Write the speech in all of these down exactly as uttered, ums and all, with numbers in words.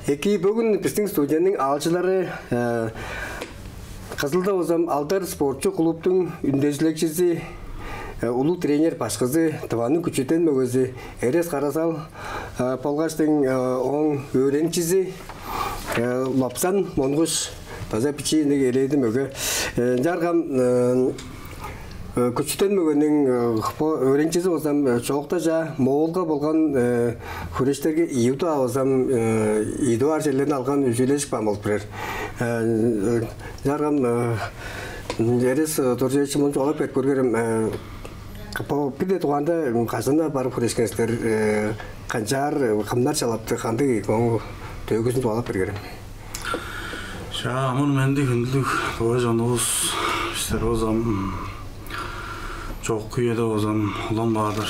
Эки, бөгүн бистиң студияның аалчылары, э, Кызылда болзам Алдар спортчу клубтуң үндезилекчизи, э, улуг тренер башкызы, Тываның күчүтен мөгези Эрес Карасал, э, болгаштың, э, ооң өөреникчизи, э, Лопсан Монгуш, база бичии ындыг элээди мөге. Э, ынчаарга, э, э, күчүтен мөгениң, э, бо өөреникчизи болзам, э, чоокта чаа Моолга болган, э, хүрештерге ийи удаа болзам, э, ийи дугаар черлерни алган, үзүүлежип каан болуп турар. Э, э, ынчаарга, э, Эрес, э, Доржуевич, муну чугаалап берип көрүңерем. Э, бо бир-ле дугаарында, м, кажан-на барып хүрешкен силер, э, канчаар, э, кымнар чалапты, кандыг, ооң төөгүзүн чугаалап бериңерем. Чаа, амыр-менди, хүндүлүг тыва чонувус, бистер болзам, чоокку үеде болзам, Улан-Баатыр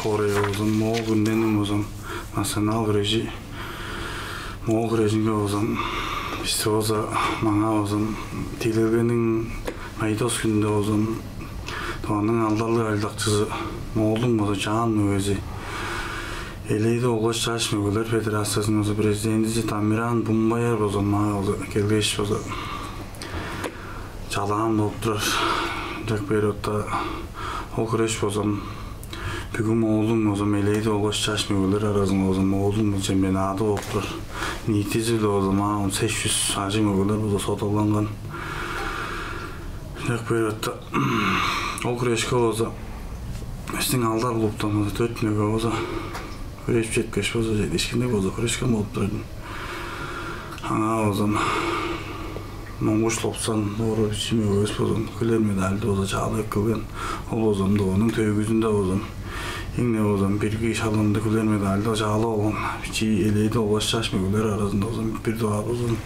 хоорайга болзам, моол күрүнениң болзам, национал хүрежи, моол хүрежинге болзам, бисти болза, маңаа болзам, тиилелгениң май тос хүнүнде болзам, Тываның алдарлыг ажылдакчызы, моолдуң болза чаан мөгези, элээди болгаш чаш мөгелер федерациязының болза президентизи Тамиран Бумбаяр болза маа болза келгеш болза чалаан болуп турар. Ынчап бээр отта ол хүреш болзам, бүгү моолдуң болзам элээди болгаш чаш мөгелер аразынга болзам моолдуң чемпионады болуп турар. Ниитизи-биле болзам маа он сес чүс ажыг мөгелер болза содаланган. Ынчап бээр отта ол хүрешке болза, бистиң алдар клубтан болза дөрт мөге болза хүрежип четкеш болза, чедиишкинниг болза хүрешкен болуп турар. Аңаа болзам, Монгуш Лопсан, Доора бичии мөгевис болзам, хүлер медальды болза чаалап эккелген. Ол болзам, ооң төөгүзүнде болзам, эң-не болзам, бирги шалымда хүлер медальды чаалап алган. Бичии элээди болгаш чаш мөгелер аразында болзам, бир дугаар болзам,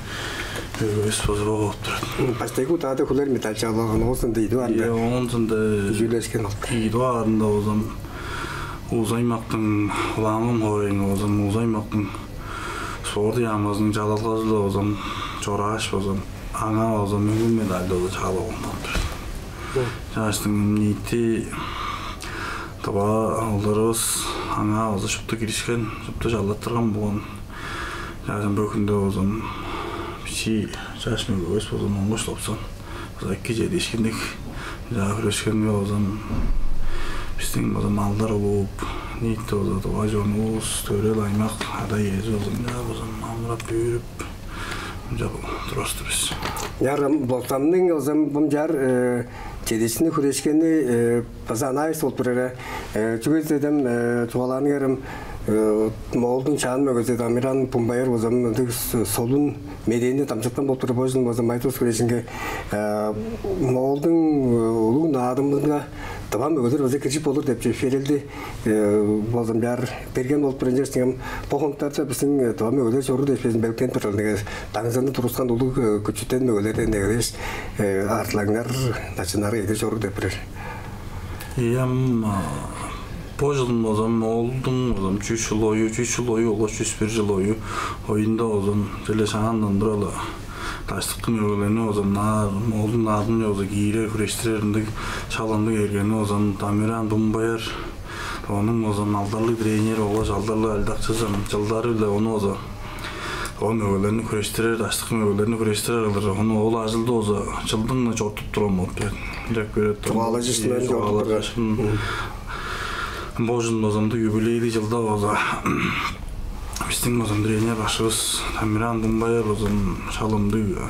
мөгевис болза бо болуп турар. Баштайгы удаада хүлер медаль чаалап алган, оон соонда ийи дугаарында. Ийе, оон соонда үзүүлешкен болуп турар. Ийи дугаарында болзам, Улус аймактың, Улаангом хоорайынга болзам, Улус аймактың спорт яамызының чалалгазы-биле болзам, чорааш болзам, аңаа болзам, мөңгүн медальды болза чаалап алган болуп турар. Чааштың ниити тыва оолдарывыс аңаа болза шупту киришкен, шупту чалаттырган болган. Чаажын бо хүнде болзам, бичии чаш мөгевис болзам, Монгуш Лопсан. База эки чедиишкинниг. Чаа хүрешкенге болзам, бистиң болзам алдар улуп, ниити болза тыва чонувус, төрел аймак, ада-иези болзам, чаа болзам, амырап, өөрүп, мынча турар-дыр бис. Яр Лопсанның болзам, бо чаар, э, чедиишкинниг хүрешкени, э, база анаайыс болуп турар. Э, чүге дезем, э, чугаалааныңарым, э, Моолдуң чаан мөгези Тамиран Бумбаяр болзам, ындыг с-, солун медээни дамчыткан болуп турар. Бо чылын болза май тос хүрежинге, э, Моолдуң, э, улуг наадымынга тыва мөгелер база киржип болур деп чөпшээрелди, э, болзам чаар берген болуп турар. Ынчаштың ам бо хонуктарда бистиң, э, тыва мөгелер чоруур деп безин белеткенип турар. Ынчангаш даңзыны тургускан улуг, э, күчүтен мөгелерден эгелээш, э, артылаңнар, начыннары эдер чоруур деп турар. Ийе, ам, а, бо чылын болзам, Моолдуң болзам, чүс чыл ою, чүс чыл ою болгаш чүс бир чыл ою оюнда болзам, черле шаандан тура-ла даштыкы мөгелерни болзам, наар, Моолдуң наадымынче болза киирер, хүрештирер ындыг шалымдыг эргени болзам, Тамиран Бумбаяр, ооң болзам алдарлыг тренери болгаш алдарлыг ажылдакчызы, чылдары-биле ону болза, ол мөгелерни хүрештирер, даштыкы мөгелерни хүрештирер кылдыр. Ону ол ажылды болза чылдың-на чорудуп турган болуп турар. Ынчап көрүп турган. Чугаалажыштың чорудуп турган. Бо чылын болза мындыг юбилейдиг чылда болза, бистиң болзам тренер башкывыс Тамиран Бумбаяр болзам шалымдыг, э,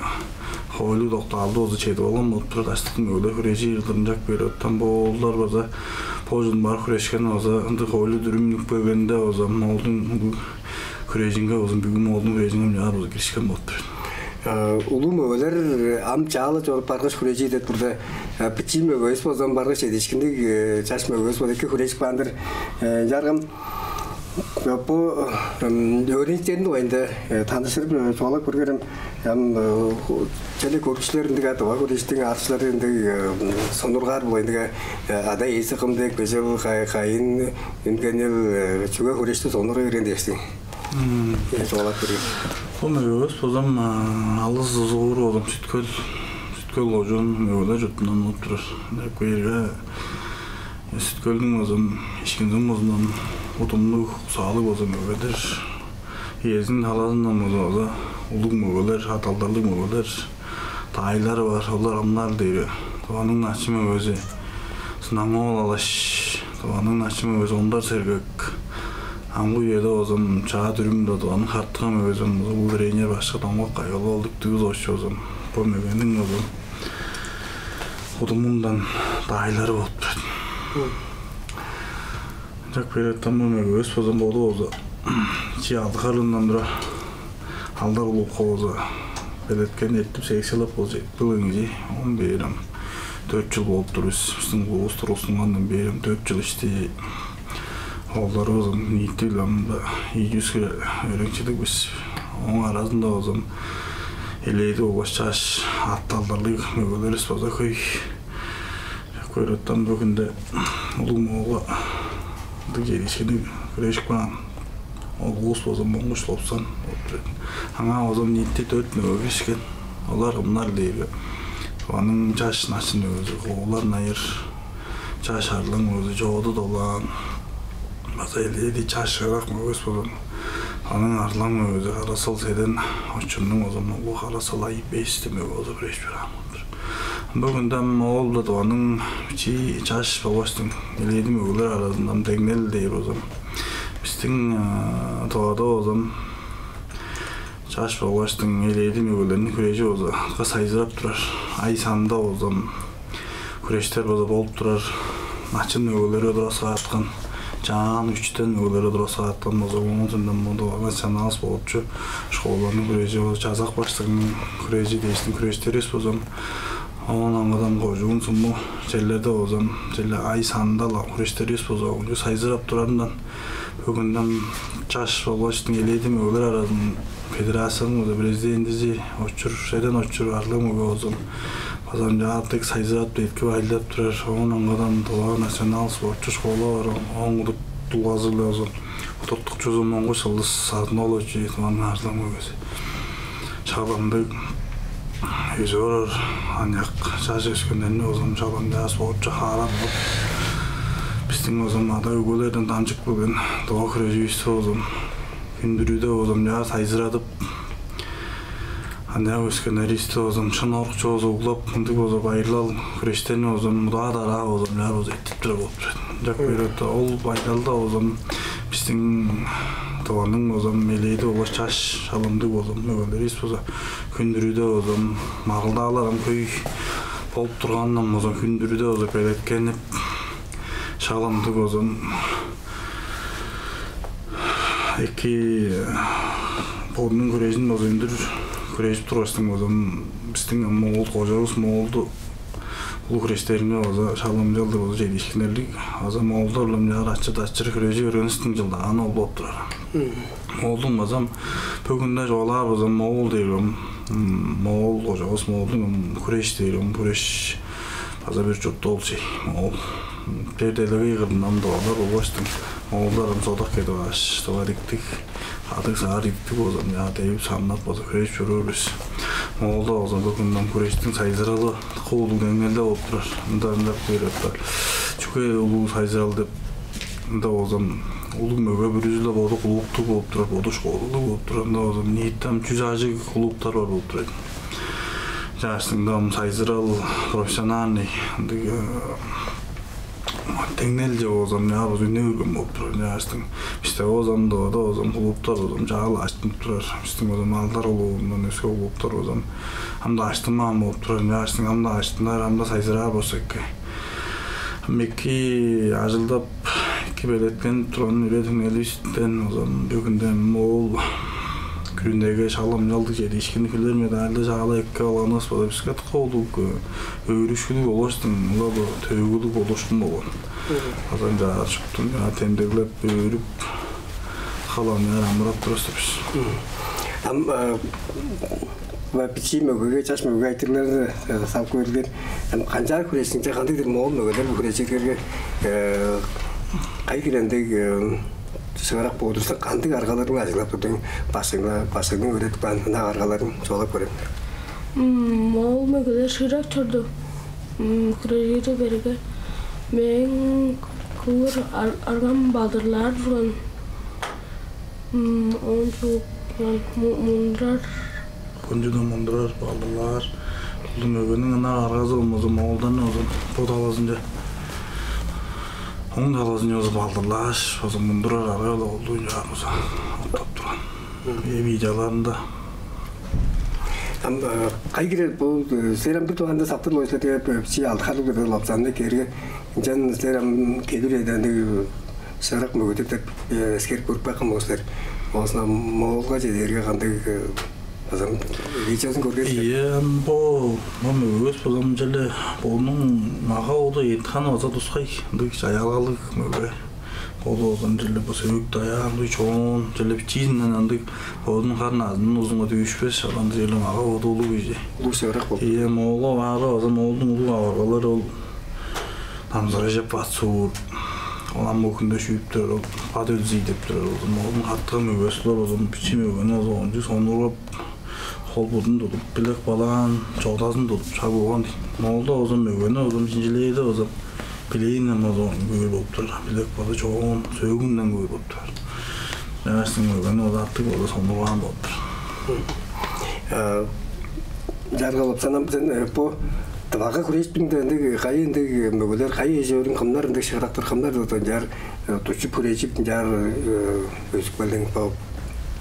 хоойлу доктаалды болза чедип алган болуп турар. Даштыкы мөгелер хүрежи кылдыр. Ынчап көрүп турган, бо оолдар болза бо чылын бар хүрешкен болза, ындыг хоойлу-дүрүм үнүп келгенде болза, Моолдуң хүрежинге болза, бүгү Моолдуң хүрежинге мынчаар болза киришкен болуп турар. Э, улуг мөгелер, э, ам чаа-ла чоруп баргаш хүрежир деп турда, э, бичии мөгевис болзам баргаш чедиишкинниг, э, чаш мөгевис болза эки хүрежип каан-дыр. Э, ынчаарга ам Бо өөреникчилерниң дугайында таныштырып, чугаалап көргерем. Ам чеде көрүкчүлер ындыг, а тыва көрүштүң аарчылары ындыг сонургаар болгай, ындыг ада-иези кым дег, бежел, кайын, үнгенил, чүге хүрешти сонурга берген дээштиң. Чугаалап көргерем. Бо мөгевис базам алыс узугур болам, Сүткөл, Сүткөл кожуун, мөгелер чуртундан болуп турар. Кээрге Сүткөлдүң базам ишкинзин бозундан удумнуг, саалыг базам мөгедир. Иезиниң талазындан база улуг мөгелер, адалдарлыг мөгелер, даайлары бар. Олар ымнар дээри. Тываның начын мөгези Сынаңоол Алаш, Тываның начын мөгези Ондар Сергек, амгы үеде базам чаа дүрүм-даа Тываның хартыга мөгези база улуг тренер башкы Домгак Кайгал-оол Дүктүгү-оочу базам бо мөгениң базам удумундан даайлары болуп турар. Ынчап бээрге бо мөгевис базам боду болза чии алды харлыындан тура алдар улуг хооза белеткени эртип, секциялап болза, эки билиңчи он бээрем дөрт чыл болуп тур бис. Бистиң улуувус тургустунгандан бээрем дөрт чыл ишти. Оолдарывыс ам ниити-биле ам-даа ийи чүс хире өөреникчилиг бис. Ооң аразында болза ам элээди болгаш чаш, адалдарлыг мөгелеривис база хөй. Көрүттен бөгүнде улуг Моолга ындыг чедиишкинниг хүрежип каан. Ол улус болза Монгуш Лопсан болуп турар. Аңаа болза ниити дөрт мөге киришкен. Олар кымнар дээрге, Тываның чаш начын мөгези Куулар Найыр, чаш арлаң мөгези Чооду Долаан, база элээди чаш шыырак мөгевис болза, Тываның арлаң мөгези Кара-Сал Седен-Очурнуң болза оглу Кара-Сал Айып эвес мөге болза хүрежип чораан болуп тур. Бөгүнде ам ол-биле Тываның чии чаш болгаштың элээди мөгелер аразында ам деңнел дээр болза, бистиң Тывада болза чаш болгаштың элээди мөгелерниң хүрежи болза ка сайзырап турар. Ай санында болза хүрештер база болуп турар. Начын мөгелери тураскааткан, чаан, үштен мөгелери тураскааткан болза, оон соондан мында национал спортчу школаларның хүрежи болза, Чазак баштыңның хүрежи дээштиң хүрештеривис болза, оон аңгыда кожуун, суму черлерде болза, черле ай санында-ла хүрештеривис болза, ынча сайзырап турарындан бөгүнден чаш болгаштың элээди мөгелер аразының федерацияның болза президентизи Очур, Седен-Очур арлыг мөге болза, база ынчаартык сайзырап, деткип, ажылдап турар. Оон аңгыда Тыва национал спортчу школа бар, ооң удуртулгазы-биле болза, удуртукчузу Монгуш Сылдыс Садын-оолович, Тываның арлаң мөгези. Шак ындыг өзүп орар аныяк чаш өскеннерни болза, шак ындыг спортчу хаара болуп, бистиң болза ада-өгбелерден дамчып келген тыва хүреживисти болза, хүндүрүүде болза, чаа сайзырадып, аныяк өскеннеривисти болза, шын орукчу болза углап, мындыг болза байырлал хүрештерни болза удаа-дараа болза, чаа болза эртип турар болуп турар. Ынчап бээрге ол байдалда болза, бистиң Тываның болза элээди болгаш чаш, шак ындыг болза мөгелеривис болза хүндүрүүде болза, маргылдаалар ам хөй болуп тургандан болза, хүндүрүүде болза белеткенип, шак ындыг болза эки бодунуң хүрежин болза үндүр хүрежип тургаштың болза, бистиң ам Моол, кожавыс Моолду улуг хүрештеринге база шак ынчалдыр болза чедиишкиннерлиг, база моолдар-биле ынчаар ачыр-дачыр хүрежи бергенивистиң чылдагааны ол болуп турар. Моолдуң база бөгүнде чугаалаар болза, Моол дээр ам, Моол, кожавыс Моолдуң ам хүреш дээр ам, хүреш база бир чурту ол чей. Моол бир делегей кырындан тывалар болгаштың, моолдар ам содак кедип алгаш, тыва диктиг, кадыг-саар диктиг болза, ынчаар девип-самнап база хүрежип чоруур бис. Моолда болза бөгүнден хүрештиң сайзыралы куулуг деңнелде болуп турар. Ында ынчап бээр апта. Чүге улуг сайзырал деп, ында болза улуг мөге бүрүзү-ле боду кулуптуг болуп турар, боду школалыг болуп турар. Ында болза ниити ам чүс ажыг кулуптар бар болуп турар. Чаштыңда ам сайзырал профессиональный ындыг деңнелче болза, ынчаар болза үне берген болуп турар. Ынчаарыштың бисте болза, Тывада болза, кулуптар болза, чаа-ла ажыттынып турар. Бистиң болза, Алдар кулубундан өске кулуптар болза, ам-даа ажыттынмаан болуп турар. Ынчаарыштың ам-даа ажыттынар, ам-даа сайзыраар болза эки. Ам эки ажылдап, эки белеткенип турган үре-түңнеливистен болза, бөгүнде Моол күрүнеге шак ынчалдыг чедиишкинниг хүлер медальды чаа-ла эккеп алганывыс болза, биске дыка улуг өөрүшкүлүг болгаштың, ылап төөгүлүг болуушкун болган. База ынчаар шупту ынчаар демдеглеп, өөрүп, Калаан амырап турар-дыр бис. Ам, э, ва бичии мөгеге, чаш мөгеге айтырыгларны, э, салып көрүңер. Ам канчаар хүрежиңер, кандыг-дыр моол мөгелер хүрежиңерге, э, кайы хире ындыг, э, шыырак болдурза, кандыг аргаларны ажыглап турдуң, башкыңга, башкыңның өөредип каан ынак аргаларын чугаалап көрем. М, моол мөгелер шыырак чорду. М, хүрежири берге. Мээң кылыр ар-, аргам балдырлаар турган. М, он чугуп, м, му-, мундурар. Кончудан мундурар, балдырлаар. Улуг мөгениң ынак аргазы болмаза, моолдарны болза бо талазынче, оң талазынче болза балдырлааш, болза мундурар арга-ла болду, ынчаар болза октап турган. Эвиидиаларында. Ам, э, кайы хире бо, э, силер ам бир дугаарында сактыр-ла силер деп, э, бичии алды харлыг деп лопсанны кээрге, ынчан силер ам келир үеде ындыг шыырак мөгедир деп, э, эскерип көрүп каапкан болур силер. Оозун ам моолга чедээрге кандыг, э, база видеозун көрген силер? Ийе, ам бо, бо мөгевис база мынча-ле, бо ооң мага-боду эът-ханы база тускай, ындыг чаяалгалыг мөге. Боду болза черле бо сөөк-даяа ындыг чоон, черле бичиизинден ындыг бодунуң хар-назынының узунга дүүшпес, шадан черле мага-боду улуг кижи. Улуг шыырак болду. Ийе, моолга баарга база моолдуң улуг аваргалары ол намзырай чеп бат суур. Ол ам бо хүнде шүүп турар, ол бат өлзий деп турар. Ол моолдуң хаттыга мөгези-ле болза, бичии мөгени болза, ончу сонуургап, хол-будун тудуп, билек-балаан, чоодазын тудуп, чагып алган дийин. Моолда болза мөгени болза, шинчилээрде болза, билээнден болза көөр болуп турар. Билек база чоон, сөөгүнден көөр болуп турар. Ынчангаш силерниң мөгени болза артык болза сонуургаан болуп турар. Э, Чаргалап санам сен, э, бо Тывага хүрежип тур ындыг, кайы ындыг мөгелер, кайы эш-өөрүң, кымнар ындыг шыырак-тыр, кымнар-дыр ынчаар, э, тутчуп хүрежип, ынчаар, э, өзүп келдиң бо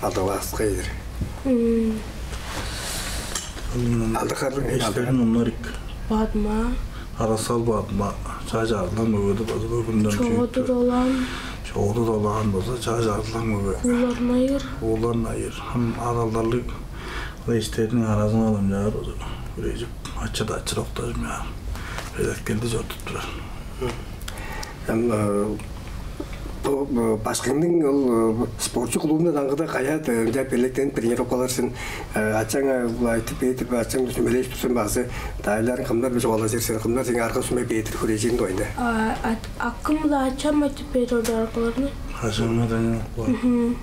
алды класска чедир? М. Алды харлыг, эштериң кымнар ийик? Бадма. Арасал Бадма, чаа чарлаан мөге-дир база бөгүнден. Чоодур олаан. Чоодур олаан база чаа чарлаан мөге. Уулар Найыр. Уулар Найыр. Ам адалдарлыг эштериниң аразынга ынчаар база хүрежип, ачы-дачы октажып, ынчаар белеткелди чорудуп турар. Ам, э, бо, бо башкыңның ол, э, спортчу клубундан аңгыда каяа, э, ынчаар белеткенип, тренировкалар сен, э, ачаң, э, айтып бээр-дир бе, ачаң-биле сүмележип тур сен бе, азы даайларың кымнар-биле чугаалажыр сен, кымнар сеңээ арга-сүме бээр-дир хүрежириң дугайында? А, ат-, акым-биле ачам айтып бээр ол аргаларны. Ачаңар тренировкалар. Мгм.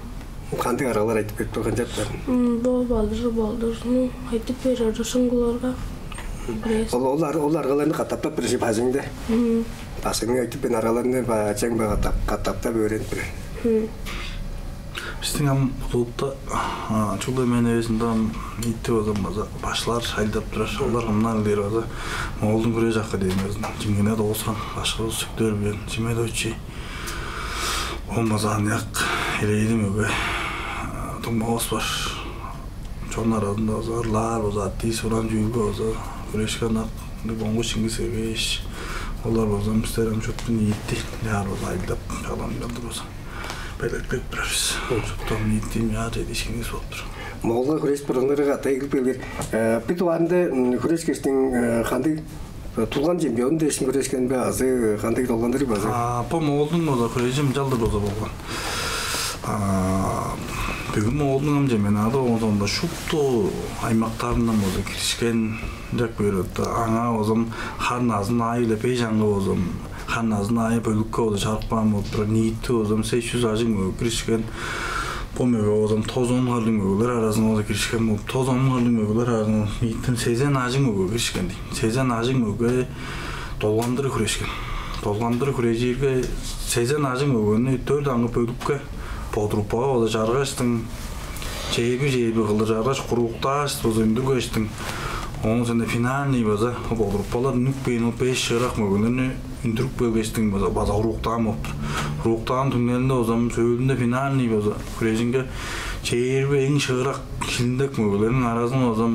Кандыг аргалар айтып берип турган чаптар? М, бо балдыр, балдырны айтып бээр, ада шыңгыларга. Бирээс. Ол, ол ар-, ол аргаларны катаптап бир бажыңда. Мгм. Башкыңның айтып берген аргаларны ба, ачаң ба катап-, катаптап өөренип бээр. Мгм. Бистиң ам клубта, а, чүгле мен эвес, ында ам ниити база, база башкылар ажылдап турар. Олар кымнар дээр база Моолдуң хүреш академиязын чиңгине дооскан башкывыс Сүктөр Бен Чимедович. Оон база аныяк элээди мөге, а, дуңмавыс бар. Чон аразында база ырлаар база, артист, уран чүүлге база хүрешкен ак, ындыг Монгуш Чингис Сергеевич. Олар база бистер ам шупту ниити ынчаар база ажылдап, чалан чалдыр база белеткеп турар бис. Шупту ам ниити ынчаар чедиишкинивис болуп тур. Моолга хүреш буруннарга катай кирип келгир. Э, бир дугаарында, м, хүрешкештиң, э, кандыг Тулган чемпион дээш хүрешкен бе, азы кандыг долгандыр база? А, бо Моолдуң база хүрежи ынчалдыр база болган. А, бүгү Моолдуң ам чемпионады болган соонда шупту аймактарындан база киришкен деп көрүп атты. Аңаа база хар-назын аайы-биле беш аңгы база хар-назын аайы бөлүкке база чарып каан болуп турар. Ниити база сес чүс ажыг мөге киришкен. Бо мөге база тос-он харлыг мөгелер аразынга база киришкен болуп, тос-он харлыг мөгелер аразынга ниити сезен ажыг мөге киришкен дийин. Сезен ажыг мөге долгандыр хүрешкен. Долгандыр хүрежирге, сезен ажыг мөгени дөрт аңгы бөлүкке, подгруппага база чаргаштың, чээрби-чээрби кылдыр чаргаш, курууктааш, база үндүргештиң. Оон соонда финальный база подгруппалар үнүпкен, ол беш шыырак мөгелерни үндүрүп келгештиң база, база курууктаан болуп тур. Курууктаан түңнелинде база сөөлүнде финальный база хүрежинге чээрби эң шыырак шилиндек мөгелерниң аразынга база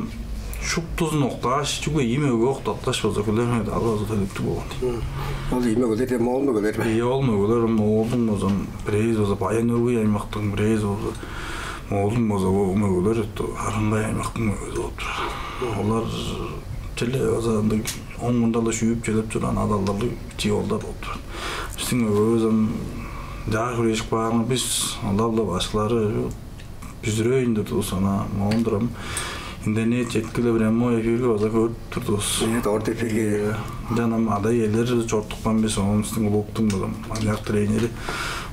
шуптузун октааш, чүгле ийи мөгеге октаткаш, база хүлер медалга база төлептиг болган дийин. Ол ийи мөгелер де Моол мөгелер бе? Ийе, ол мөгелер Моолдуң база бирээзи база Баян-Өлгий аймактың, бирээзи база Моолдуң база бо мөгелер Аргынгай аймактың мөгези болуп турар. Олар черле база ындыг оң мурнунда-ла шүүп чедип чораан адалдарлыг чип олдар болуп турар. Бистиң мөгевис ам Чаа хүрежип каарга, бис ылап-ла башкылары бүзүревейн турдувус, ана моон турам. Интернет четкиле прямой эфирге база көрүп турдувус. Нет, орта эфирге. Э, ынчан ам ада-иелер чорудупкан бис, оон бистиң клубтуң болза аныяк тренери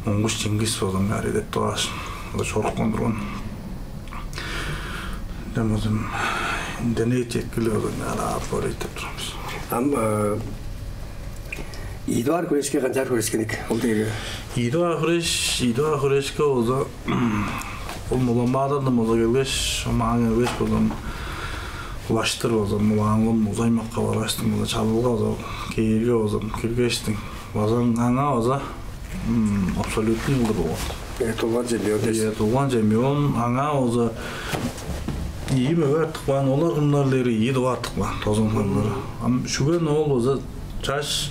Монгуш Чингис болза ам ары деп тугаш, база чорупкан турган. Ынчан болза интернет четкиле болза ам ара ап барайт деп турган бис. Ам, э, ийи дугаар хүрешке канчаар хүрешкенниг ол дээрге? Ийи дугаар хүреш, ийи дугаар хүрешке болза, ол Улан-Баатардан болза келгеш, маңаа келгеш болза, улаштыр болза, Улаангом, Улус-Аймакка баргаштың болза, Чалыгылга болза, кээрге болза, киргештиң. База аңаа база, м, абсолютный кылдыр болган. Э, тулган чемпион дээш. Э, тулган чемпион, аңаа болза ийи мөге артып каан, олар кымнар дээрге ийи дугаар артып каан, тозан ханнары. Ам шүген ол болза чаш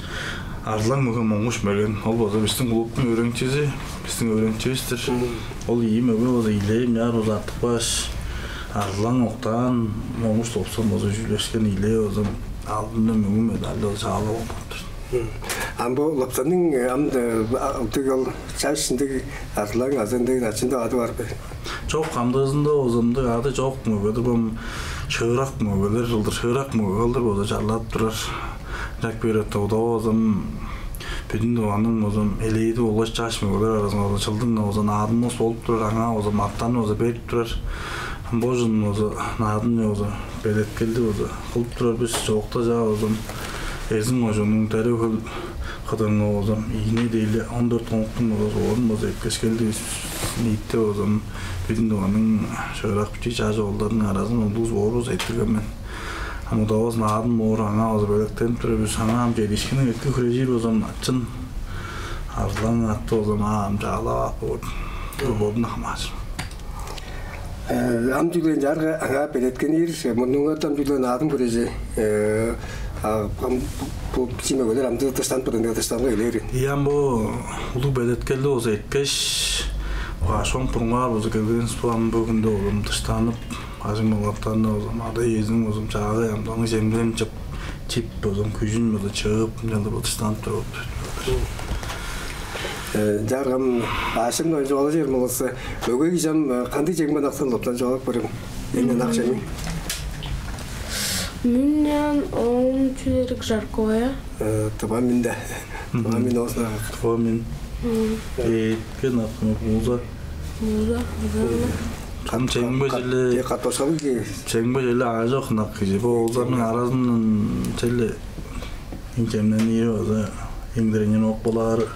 Арзылаң мөге Монгуш Мерген, ол болза бистиң клубтуң өөреникчизи, бистиң өөреникчивис-тир. Мгм. Ол ийи мөге болза ийилээ мынчаар болза артып кааш, Арзылаң октаан, Монгуш Лопсан болза чүүлешкен, ийилээ болза алдында мөңгүн медальды ол чаалап алган-дыр. Мгм. Ам бо Лопсанның, э, ам, э, а, ындыг ол чаш ындыг Арзылаң азы ындыг начын деп ады бар бе? Чок, амдыызында болза ындыг ады чок мөге-дир, бо ам шыырак мөгелер кылдыр, шыырак мөге кылдыр болза чарлап турар. Ынчап бээрге-ле удавазы ам бүдүн Тываның болза ам элээди болгаш чаш мөгелер аразынга болза чылдың-на болза наадымывыс болуп турар, аңаа болза ам аттарны болза берип турар. Ам бо чылын болза наадымны болза белеткелди болза кылып турар бис, чоокта чаа болза ам Эрзин кожууннуң Тере-Хөл кыдыынга болза ам ийи неделя, он дөрт хонуктуң болза соонда болза эрткеш келдивис. Ниитте болза ам бүдүн Тываның шыырак бичии чаш оолдарының аразынга улуг сборувус эрттирген мен. Ам удавазы наадым боор, аңаа болза белеткенип турар бис. Аңаа ам чедиишкинниг эки хүрежир болза ам, ачын Арзылаң атты болза ам, ам чаалап ап боор. Бо бодундан хамааржыр. Э, ам чүгле ынчаарга аңаа белеткенир, мурнуңарда ам чүгле наадым хүрежи, э, а, ам бо, бо бичии мөгелер ам дыштанып турар, дыштанып эгелээр. Ийе, ам бо улуг белеткелди болза эрткеш, баш он бурунгаар болза келгенивис бо, ам бөгүнде болза ам дыштанып, бажың-балгаттарны болза ам, ада-иезиниң болза ам чаагай амданын чемненип, чип, чип болза ам, күжүн болза ам чыып, ынчалдыр болза дыштанып турар болуп тур. Э, ынчаарга ам аъш-чем оюнче чугаалажыр болза, мөге кижи ам, э, кандыг чемге ынаксаң, Лопсан, чугаалап көрем. Эң ынак чемиң? Мин ам оон чүдерик жаркое. Э, тыва мин-даа. Тыва мин оозун ынак. Тыва мин. Мм. Э, эътке ынак, муза. Муза, муза. Ам чемге черле, э, картошкалыг кижи. Чемге черле аажок ынак кижи. Бо оолдарның аразындан черле эң чемненири база эң тренировкалаары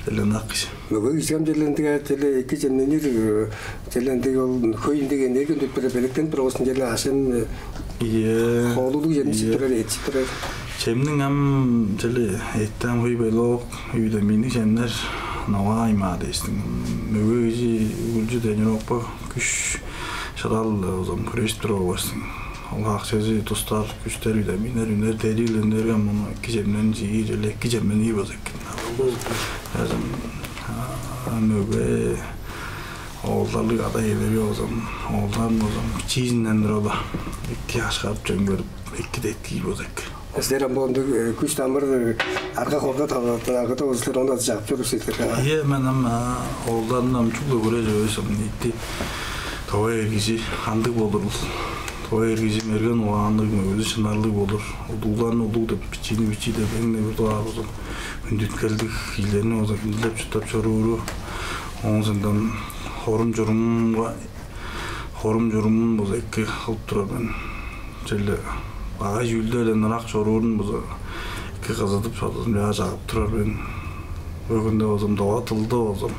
черле ынак кижи. Мөге кижи ам черле ындыг, черле эки чемненир, э, черле ындыг ол хөй ындыг энергия үнүп турар, белеткенип турар болза, черле аъш-чем, э, ийе, хоолулуг чемненип, ийе, турар, эттинип турар. Чемниң ам черле эътте ам хөй белок, витаминниг чемнер, ногай-маа дээштиң. Мөге кижи үргүлчү тренировка, күш, шыдал, э, болза ам хүрежип турар болгаштың. Ол акчазы, тустар, күштер, витаминнер, үнер, дериг-ле үнерге, муну эки чемненип чиир, черле эки чемненип болза эки. Азы, а, мөге оолдарлыг ада-иелерге болза ам, оолдарын болза ам бичиизинден тура-ла эки ашкарып, чөңгерип, эки деткиир болза эки. Силер ам бо ындыг, э, күш-дамыр, э, арга-хорга талазында-даа силер ону азы чагып чоруур силер. Ийе, мен ам, а, оолдарны ам чүгле хүреш эвес, ам ниити тыва эр кижи кандыг болурул? Тыва эр кижи мерген угаанныг, мөгези шынарлыг болур. Улугларны улуг деп, бичиини бичии деп, эң-не бир дугаар болза ам хүндүткелдиг кижилерни болза хүндүлеп-чурттап чорууру. Оон соондан хорум-чурумга, хорум-чурумун болза эки кылып турар мен. Черле багай чүүлдерден ырак чоруурун болза эки кызыдып, чодузун чаа чагып турар мен. Бөгүнде болза ам тыва дылды болза ам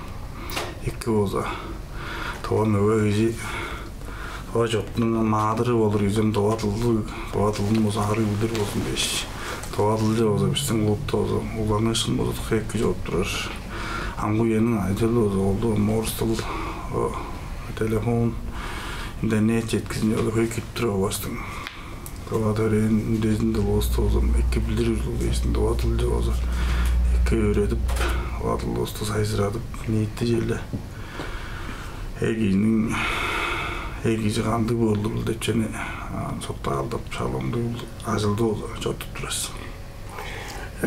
эки болза, тыва мөге кижи, тыва чуртунуң маадыры болур кижи ам тыва дылды, тыва дылын болза аарыг билир болзун дээш, тыва дылче болза бистиң клубта болза угланыышкын болза дыка эки чоруп турар. Амгы үениң ажылы болза, ол-даа орус дыл, о, телефон, интернет четкизинче болза хөй кирип турар болгаштың. Тыва төрээн үндезин дылывысты болза эки билир ужурлуг дээштиң, тыва дылче болза эки өөредип, тыва дылывысты сайзырадып, ниити черле эр кижиниң, эр кижи кандыг болурул деп чүвени, а, соктаалдап, шала ындыг ажылды болза чорудуп турар бис.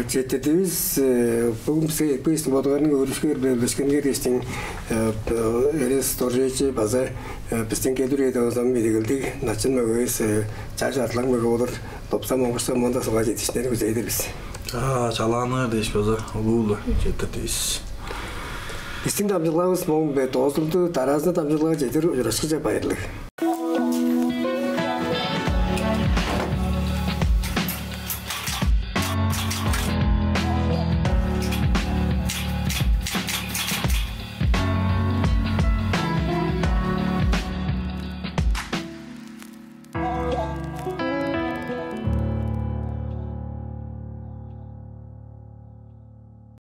Четтирдивис, э, бүгүн биске экпейстиң бодугарның өөрүшкээр биле билешкенге дээштиң, э, Эрес Доржуевич база, э, бистиң келир үеде озам идегелдиг начын мөгевис, э, чаш артлаң мөге болур, Лопсан Монгуштуң мында сылга жетишиннерин күзейдир бис. А, чалааныңар дээш база улуу-ла четтирдивис. Бистиң дамчылавыс моң бе доозулду, дараазында дамчылага чедир ужурашкыже байырлыг.